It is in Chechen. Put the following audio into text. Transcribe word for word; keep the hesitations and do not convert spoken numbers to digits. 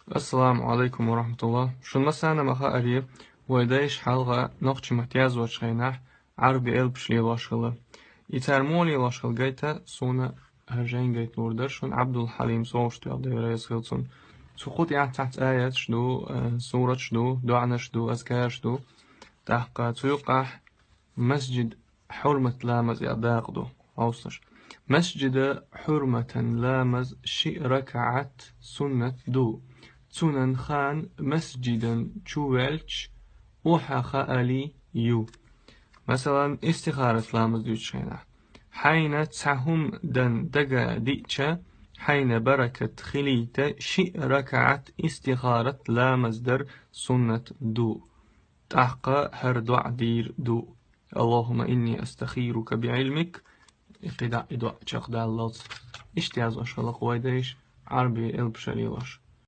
Ассаламу алейкум ва рахматуллах. Шун массана ма хаъарий, вай дайша хьалха нохчий матт язвача хенахь Ӏарбий элпаш лелош хилла. И цар муха лелош хилла гайта, суна хӀара жайна гайта лур дара шун Ӏабдул-Хьалим Совгӏат, Дела реза хила цунна. Цу кху тӀехь цхьацца аяташ ду, э, сураташ ду, доӀанаш ду, азкараш ду. ТӀаккха цу юкъахь масджид хьурмат ламаз яха дакъа ду. Хьовсалаш. Масджида хьурматан ламаз шиъ ракаӀат суннат ду. Цунан хан масджидан чу ваьлча, охьа хаале ю. Масалан, истихарат ламаз дуьйцучу хенахь. Хьайна цхьа хӀума дан дага диъча, хьайна баракат хилийта шиъ ракаӀат истихарат ламаз дар суннат ду. ТӀаккха хӀара доӀа дийр ду: «Аллахумма инни астахирука би Ӏилмик». И кхидӀа и доӀа чекхдаллалц. Иштта язваш хилла вай дайша Ӏарбий элпаш лелош.